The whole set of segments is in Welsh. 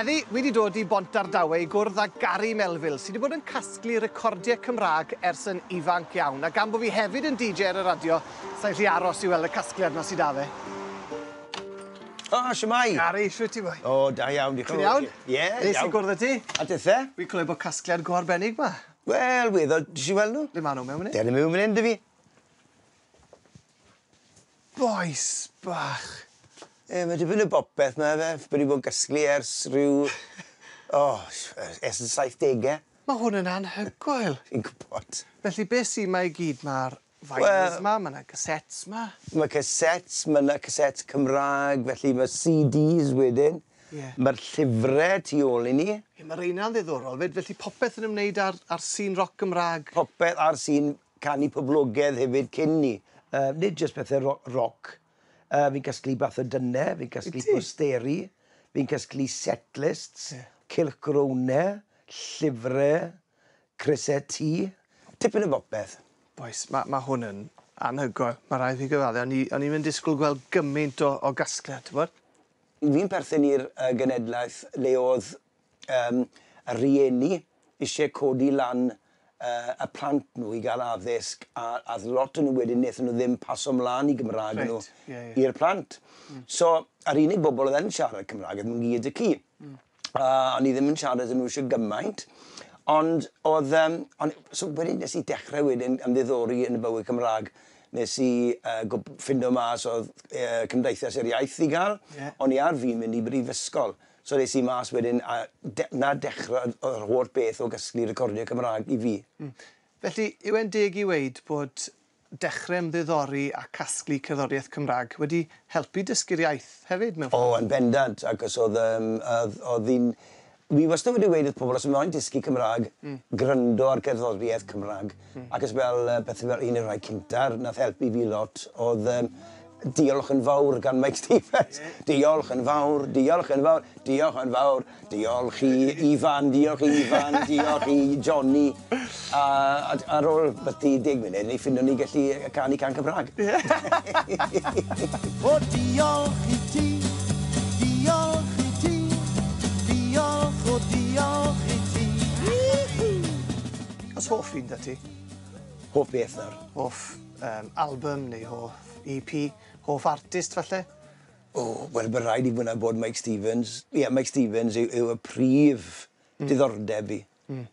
Heddi, wi 'di dod i Bontardawe i gwrdd â Gary Melville, sy 'di bod yn casglu recordiau Cymraeg ers yn ifanc iawn. A gan bo fi hefyd yn DJ ar y radio, sa i'n gallu aros i weld y casgliad 'ma sy 'da fe. O, shwmae? Gary, shwt ti boi? O, da iawn, diolch yn fawr. Ti'n iawn? Ie, iawn. Neis i gwrdd â ti. A tithe? Wi'n clywed bod casgliad go arbennig 'ma. Wel, weddol, ti isie weld nhw? Le ma' nhw, mewn myn 'yn? Dere mewn myn 'yn 'da fi. Bois bach. Ie, ma' dipyn o bopeth 'ma yfe, fi 'di bod yn casglu ers rhyw o, ers y saithdege. Ma' hwn yn anhygoel. Fi'n gwbod. Felly be' sy 'ma i gyd ma'r vinyls 'ma, ma' 'na cassettes 'ma. Ma' cassettes, ma' 'na cassettes Cymra'g, felly ma' CDs wedyn. Ie. Ma'r llyfre tu ôl i ni. Ie, ma' reina'n ddiddorol 'fyd, felly popeth yn ymwneud â'r â'r sîn roc Gymra'g. Popeth a'r sîn canu poblogedd hefyd cyn 'ny. Yy nid jyst pethe ro- roc. Yy fi'n casglu bathodyne, fi'n casglu posteri, fi'n casglu set lists, cylchgrowne, llyfre, crysau T, tipyn o bopeth. Bois, ma' ma' hwn yn anhygoel, ma' raid fi gyfadde, o'n i o'n i'm yn disgwl gweld gymint o o gasgliad, t'bod? Fi'n perthyn i'r yy genedlaeth le o'dd yym y rhieni isie codi lan yy y plant nhw i ga'l addysg a a o'dd lot o nhw wedyn nethon nhw ddim paso mlan 'u Gymra'g nhw i'r plant. So yr unig bobol o'dd yn siarad Cymra'g o'dd m'gu a d'cu. A o'n i ddim yn siarad 'da nhw shwd gymaint ond o'dd yym on' so wedyn nes i dechre wedyn ymddiddori yn y bywyd Cymra'g. Nes i yy gwb- ffindo mas o'dd yy Cymdeithas yr Iaith i ga'l. O'n i ar fin mynd i brifysgol. So es i mas wedyn a de- 'na dechre yr holl beth o gasglu recordiau Cymra'g i fi. Felly, yw e'n deg i weud bod dechre ymddiddori a casglu cerddoriaeth Cymra'g wedi helpu dysgu'r iaith hefyd mewn ffordd? O, yn bendant, acos o'dd yym o'dd o'dd hi'n... Wi wastad wedi weud wrth pobl os 'y moyn dysgu Cymra'g, gryndo ar gerddoriaeth Cymra'g, acos fel yy pethe fel un o'r rhai cynta nath helpu fi lot o'dd yym Diolch yn fawr gan Meic Stevens. Diolch yn fawr, diolch yn fawr, diolch yn fawr, diolch i Ifan, diolch i Ifan, diolch i Johnny. A, a ar ôl byti deg munud, ni ffindo ni gallu canu can Cymraeg. O diolch i ti, diolch i ti, diolch o diolch i ti. O's hoff un 'da ti? Hoff beth nawr? Hoff yym album neu hoff EP, hoff artist falle? O, wel ma' raid i hwnna bod Meic Stevens. Ie, Meic Stevens yw yw y prif diddordeb fi. Hmm.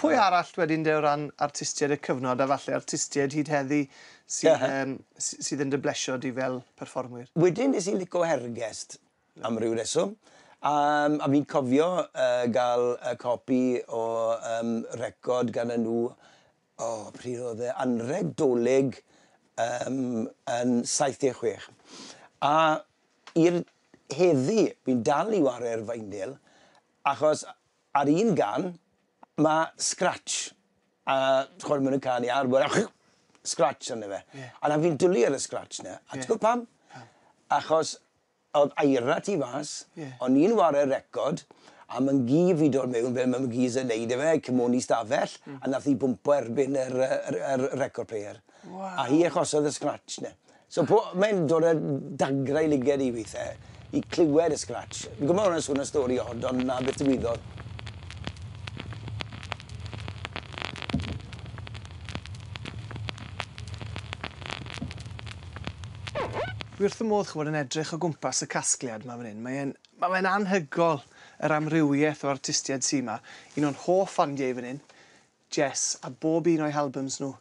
Pwy arall wedyn de o ran artistied y cyfnod a falle artistied hyd heddi sydd yym sydd yn dy blesio di fel perfformwyr? Wedyn nes i lico Hergest am ryw reswm. A yym a fi'n cofio yy ga'l y copi o yym record gan y nhw O, pryd oedd e? Anrheg 'Dolig yym yn 76. A i'r heddi, fi'n dal i ware'r vinyl, achos ar un gan, ma' scratch. A ch'mod ma' nw'n canu ar scratch arno fe. Ie. A 'na fi'n dwli ar y scratch 'na. A ti gwbo pam? Pam? Achos O'dd Aira tu fas. Ie. O'n i'n ware record a ma'-ngu fi dod mewn fel ma' ma-ngus yn neud yfe cymoni stafell a nath 'i bwmpo erbyn yr yy yr yr record player. Waw. A hi achosodd y scratch 'na. So po- mae'n dod â dagrau i liged i withe i clywed y scratch. Fi'n gwbo ma' wnna'n swno stori od ond 'na beth ddigwyddodd. Dwi wrth fy modd ch'mod yn edrych o gwmpas y casgliad 'ma fan 'yn mae e'n ma' fe'n anhygol yr amrywieth o artistied sy 'ma. Un o'n hoff fandiau i fan 'yn Jess a bob un o'u halbyms nhw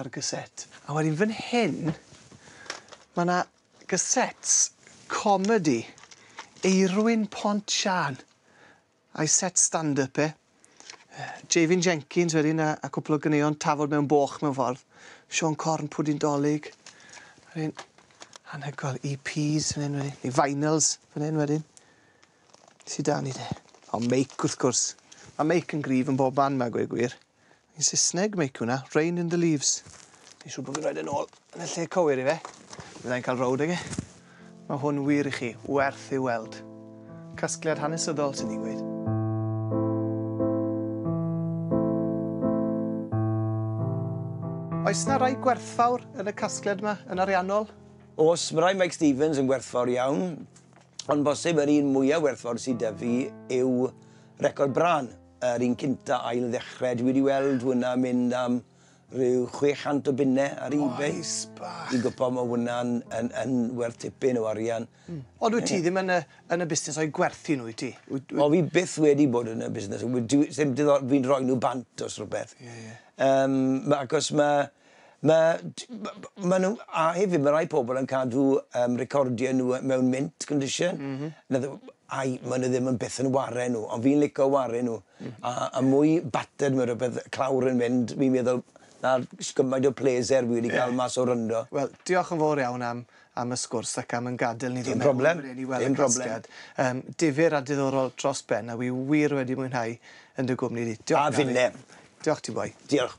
ar gysét. A wedyn fan hyn ma' 'na gysets comedi Eirwyn Pont Siân. A'i set stand up e. Jafin Jenkins wedyn a a cwpwl o ganeuon Tafod Mewn Boch mewn ffordd. Siôn Corn Pwdin Dolig. Wedyn anhygoel EPs fan 'yn wedyn, neu vinyls fan 'yn wedyn. Sy 'da ni de? O meic wrth gwrs. Ma' meic yn gryf yn bob man 'ma gweud gwir. Yn Sysneg meic yw wnna, Rain in the Leaves. Fi'n siŵr bo' fi'n roid e nôl yn y lle cywir i fe. Byddai'n cael row 'dag e. Mae hwn wir i chi, werth ei weld. Casgliad hanesyddol, swn i'n gweud. Oes 'na rai gwerthfawr yn y casgliad 'ma, yn ariannol? Oes, ma' rai Mike Stevens yn gwerthfawr iawn. Ond bosib yr un mwyaf werthfawr sydd 'da fi yw record Brân, yr un cynta ail ddechrau. Dwi wedi weld hwnna mynd am rhyw 600 o bunnau ar eBay. Oes bach. Fi'n gwybod mae hwnna'n yn, yn werth tipyn o arian. Ond wyt ti ddim yn y busnes o'i gwerthu nhw, wyt ti? O, fi byth wedi bod yn y busnes. Fi'n rhoi nhw bant os rhywbeth. Ie, ie. Achos ma nhw, a hefyd mae rai pobl yn cadw recordiau nhw mewn mint condition. Ai, ma nhw ddim yn byth yn ware nhw, ond fi'n licio ware nhw. A mwy battered mae rhywbeth clawr yn mynd, fi'n meddwl, na gymaint o pleser fi wedi cael mas o ryndo. Wel, diolch yn fawr iawn am y sgwrs ac am yn gadael ni ddod mewn problem. I weld y casgliad. Difyr a diddorol dros ben, a wi wir wedi mwynhau yn dy gwmni di. Diolch. A finne. Diolch ti, boi. Diolch.